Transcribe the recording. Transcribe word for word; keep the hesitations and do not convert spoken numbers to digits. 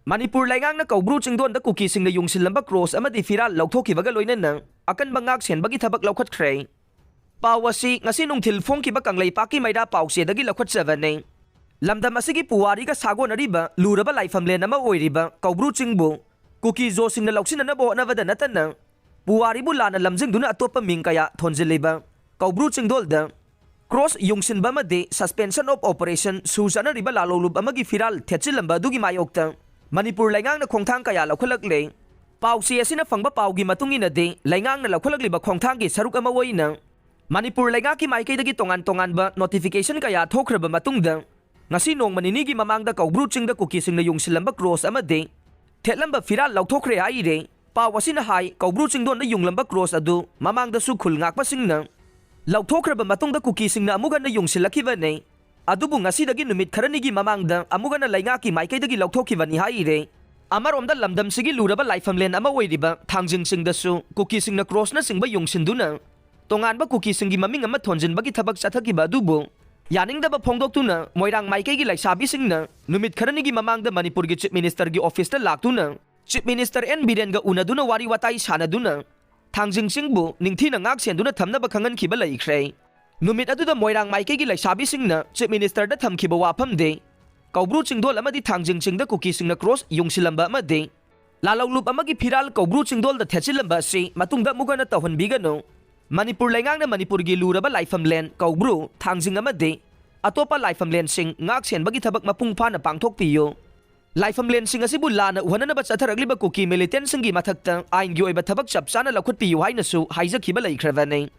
ꯃꯅꯤꯄꯨꯔ ꯂꯩꯉꯥꯛꯅ ꯀꯧꯕ꯭ꯔꯨ ꯆꯤꯡꯗꯣꯟꯗ ꯀꯨꯀꯤꯁꯤꯡꯅ ꯌꯨꯡꯁꯤꯜꯂꯝꯕ ꯀ꯭ꯔꯣꯁ ꯑꯃꯗꯤ ꯐꯤꯔꯥꯜ ꯂꯧꯊꯣꯛꯈꯤꯕꯒ ꯂꯣꯏꯅꯅ ꯑꯀꯟꯕ ꯉꯥꯛ ꯁꯦꯟꯕꯒꯤ ꯊꯕꯛ ꯂꯧꯈꯠꯈ꯭ꯔꯦ꯫ ꯄꯥꯎ ꯑꯁꯤ ꯉꯁꯤ ꯅꯨꯡꯊꯤꯜ ꯐꯣꯡꯈꯤꯕ ꯀꯪꯂꯩꯄꯥꯛꯀꯤ ꯃꯩꯔꯥ ꯄꯥꯎꯆꯦꯗꯒꯤ ꯂꯧꯈꯠꯆꯕꯅꯤ꯫ ꯂꯝꯗꯝ ꯑꯁꯤꯒꯤ ꯄꯨꯋꯥꯔꯤꯒ ꯁꯥꯒꯣꯟꯅꯔꯤꯕ ꯂꯨꯔꯕ ꯂꯥꯏꯐꯝꯂꯦꯟ ꯑꯃ ꯑꯣꯏꯔꯤꯕ ꯀꯧꯕ꯭ꯔꯨ ꯆꯤꯡꯕꯨ ꯀꯨꯀꯤ ꯖꯣꯁꯤꯡꯅ ꯂꯧꯁꯤꯟꯅꯅꯕ ꯍꯣꯠꯅꯕꯗ ꯅꯠꯇꯅ, ꯄꯨꯋꯥꯔꯤꯕꯨ ꯂꯥꯟꯅ ꯂꯝꯖꯤꯡꯗꯨꯅ ꯑꯇꯣꯞꯄ ꯃꯤꯡ ꯀꯌꯥ ꯊꯣꯟꯖꯤꯜꯂꯤꯕ ꯀꯧꯕ꯭ꯔꯨ ꯆꯤꯡꯗꯣꯜꯗ ꯀ꯭ꯔꯣꯁ ꯌꯨꯡꯁꯤꯟꯕ ꯑꯃꯗꯤ suspension of operation ꯁꯨ ꯆꯠꯅꯔꯤꯕ ꯂꯥꯂꯣꯡꯂꯨꯞ ꯑꯃꯒꯤ ꯐꯤꯔꯥꯜ ꯊꯦꯠꯆꯤꯜꯂꯝꯕ ꯑꯗꯨꯒꯤ ꯃꯥꯌꯣꯛꯇ ꯃꯅꯤꯄꯨꯔ ꯂꯩꯉꯥꯛꯅ ꯈꯣꯡꯊꯥꯡ ꯀꯌꯥ ꯂꯧꯈꯠꯂꯛꯂꯦ꯫ ꯄꯥꯎꯆꯦ ꯑꯁꯤꯅ ꯐꯪꯕ ꯄꯥꯎꯒꯤ ꯃꯇꯨꯡ ꯏꯟꯅꯗꯤ, ꯂꯩꯉꯥꯛꯅ ꯂꯧꯈꯠꯂꯛꯂꯤꯕ ꯈꯣꯡꯊꯥꯡꯒꯤ ꯁꯔꯨꯛ ꯑꯃ ꯑꯣꯏꯅ ꯃꯅꯤꯄꯨꯔ ꯂꯩꯉꯥꯛꯀꯤ ꯃꯥꯏꯀꯩꯗꯒꯤ ꯇꯣꯉꯥꯟ ꯇꯣꯉꯥꯟꯕ notification ꯀꯌꯥ ꯊꯣꯛꯈ꯭ꯔꯕ ꯃꯇꯨꯡꯗ, ꯉꯁꯤ ꯅꯣꯡꯃ ꯅꯤꯅꯤꯒꯤ ꯃꯃꯥꯡꯗ ꯀꯧꯕ꯭ꯔꯨ ꯆꯤꯡꯗ ꯀꯨꯀꯤꯁꯤꯡꯅ ꯌꯨꯡꯁꯤꯜꯂꯝꯕ ꯀ꯭ꯔꯣꯁ ꯑꯃꯗꯤ ꯊꯦꯠꯂꯝꯕ ꯐꯤꯔꯥꯜ ꯂꯧꯊꯣꯛꯈ꯭ꯔꯦ ꯍꯥꯏꯔꯦ꯫ ꯄꯥꯎ ꯑꯁꯤꯅ ꯍꯥꯏ, ꯀꯧꯕ꯭ꯔꯨ ꯆꯤꯡꯗꯣꯟꯗ ꯌꯨꯡꯂꯝꯕ ꯀ꯭ꯔꯣꯁ ꯑꯗꯨ ꯃꯃꯥꯡꯗꯁꯨ ꯈꯨꯜ ꯉꯥꯛꯄꯁꯤꯡꯅ ꯂꯧꯊꯣꯛꯈ꯭ꯔꯕ ꯃꯇꯨꯡꯗ ꯀꯨꯀꯤꯁꯤꯡꯅ ꯑꯃꯨꯛ ꯍꯟꯅ ꯌꯨꯡꯁꯤꯜꯂꯛꯈꯤꯕꯅꯤ꯫ ꯑꯗꯨꯕꯨ ꯉꯁꯤꯗꯒꯤ ꯅꯨꯃꯤꯠ ꯈꯔꯅꯤꯒꯤ ꯃꯃꯥꯡꯗ ꯑꯃꯨꯛ ꯍꯟꯅ ꯂꯩꯉꯥꯛꯀꯤ ꯃꯥꯏꯀꯩꯗꯒꯤ ꯂꯧꯊꯣꯛꯈꯤꯕꯅꯤ ꯍꯥꯏꯔꯦ꯫ ꯑꯃꯔꯣꯝꯗ ꯂꯝꯗꯝꯁꯤꯒꯤ ꯂꯨꯔꯕ ꯂꯥꯏꯐꯝꯂꯦꯟ ꯑꯃ ꯑꯣꯏꯔꯤꯕ ꯊꯥꯡꯖꯤꯡ ꯆꯤꯡꯗꯁꯨ ꯀꯨꯀꯤꯁꯤꯡꯅ ꯀ꯭ꯔꯣꯁꯅꯆꯤꯡꯕ ꯌꯨꯡꯁꯤꯟꯗꯨꯅ ꯇꯣꯉꯥꯟꯕ ꯀꯨꯀꯤꯁꯤꯡꯒꯤ ꯃꯃꯤꯡ ꯑꯃ ꯊꯣꯟꯖꯤꯟꯕꯒꯤ ꯊꯕꯛ ꯆꯠꯊꯈꯤꯕ ꯑꯗꯨꯕꯨ ꯌꯥꯅꯤꯡꯗꯕ ꯐꯣꯡꯗꯣꯛꯇꯨꯅ ꯃꯣꯏꯔꯥꯡ ꯃꯥꯏꯀꯩꯒꯤ ꯂꯩꯁꯥꯕꯤꯁꯤꯡꯅ ꯅꯨꯃꯤꯠ ꯈꯔꯅꯤꯒꯤ ꯃꯃꯥꯡꯗ ꯃꯅꯤꯄꯨꯔꯒꯤ Chief Ministerꯒꯤ officeꯇ ꯂꯥꯛꯇꯨꯅ Chief Minister ꯑꯦꯟ ꯕꯤꯔꯦꯟꯒ ꯎꯅꯗꯨꯅ ꯋꯥꯔꯤ ꯋꯥꯇꯥꯏ ꯁꯥꯟꯅꯗꯨꯅ ꯊꯥꯡꯖꯤꯡ ꯆꯤꯡꯕꯨ ꯅꯤꯡꯊꯤꯅ ꯉꯥꯛ ꯁꯦꯟꯗꯨꯅ ꯊꯝꯅꯕ ꯈꯪꯍꯟꯈꯤꯕ ꯂꯩꯈ꯭ꯔꯦ꯫ ꯅꯨꯃꯤꯠ ꯑꯗꯨꯗ ꯃꯣꯏꯔꯥꯡ ꯃꯥꯏꯀꯩꯒꯤ ꯂꯩꯁꯥꯕꯤꯁꯤꯡꯅ Chief Ministerꯗ ꯊꯝꯈꯤꯕ ꯋꯥꯐꯝꯗꯤ ꯀꯧꯕ꯭ꯔꯨ ꯆꯤꯡꯗꯣꯜ ꯑꯃꯗꯤ ꯊꯥꯡꯖꯤꯡ ꯆꯤꯡꯗ ꯀꯨꯀꯤꯁꯤꯡꯅ ꯀ꯭ꯔꯣꯁ ꯌꯨꯡꯁꯤꯜꯂꯝꯕ ꯑꯃꯗꯤ ꯂꯥꯂꯣꯡꯂꯨꯞ ꯑꯃꯒꯤ ꯐꯤꯔꯥꯜ ꯀꯧꯕ꯭ꯔꯨ ꯆꯤꯡꯗꯣꯜꯗ ꯊꯦꯠꯆꯤꯜꯂꯝꯕ ꯑꯁꯤ ꯃꯇꯨꯡꯗ ꯑꯃꯨꯛ ꯍꯟꯅ ꯇꯧꯍꯟꯕꯤꯒꯅꯨ꯫ ꯃꯅꯤꯄꯨꯔ ꯂꯩꯉꯥꯛꯅ ꯃꯅꯤꯄꯨꯔꯒꯤ ꯂꯨꯔꯕ ꯂꯥꯏꯐꯝꯂꯦꯟ ꯀꯧꯕ꯭ꯔꯨ, ꯊꯥꯡꯖꯤꯡ ꯑꯃꯗꯤ ꯑꯇꯣꯞꯄ ꯂꯥꯏꯐꯝꯂꯦꯟꯁꯤꯡ ꯉꯥꯛ ꯁꯦꯟꯕꯒꯤ ꯊꯕꯛ ꯃꯄꯨꯡ ꯐꯥꯅ ꯄꯥꯡꯊꯣꯛꯄꯤꯌꯨ꯫ ꯂꯥꯏꯐꯝꯂꯦꯟꯁꯤꯡ ꯑꯁꯤꯕꯨ ꯂꯥꯟꯅ ꯎꯍꯟꯅꯅꯕ ꯆꯠꯊꯔꯛꯂꯤꯕ ꯀꯨꯀꯤ militantꯁꯤꯡꯒꯤ ꯃꯊꯛꯇ ꯑꯥꯏꯟꯒꯤ ꯑꯣꯏꯕ ꯊꯕꯛ ꯆꯞ ꯆꯥꯅ ꯂꯧꯈꯠꯄꯤꯌꯨ ꯍꯥꯏꯅꯁꯨ ꯍꯥꯏꯖꯈꯤꯕ ꯂꯩꯈ꯭ꯔꯕꯅꯤ꯫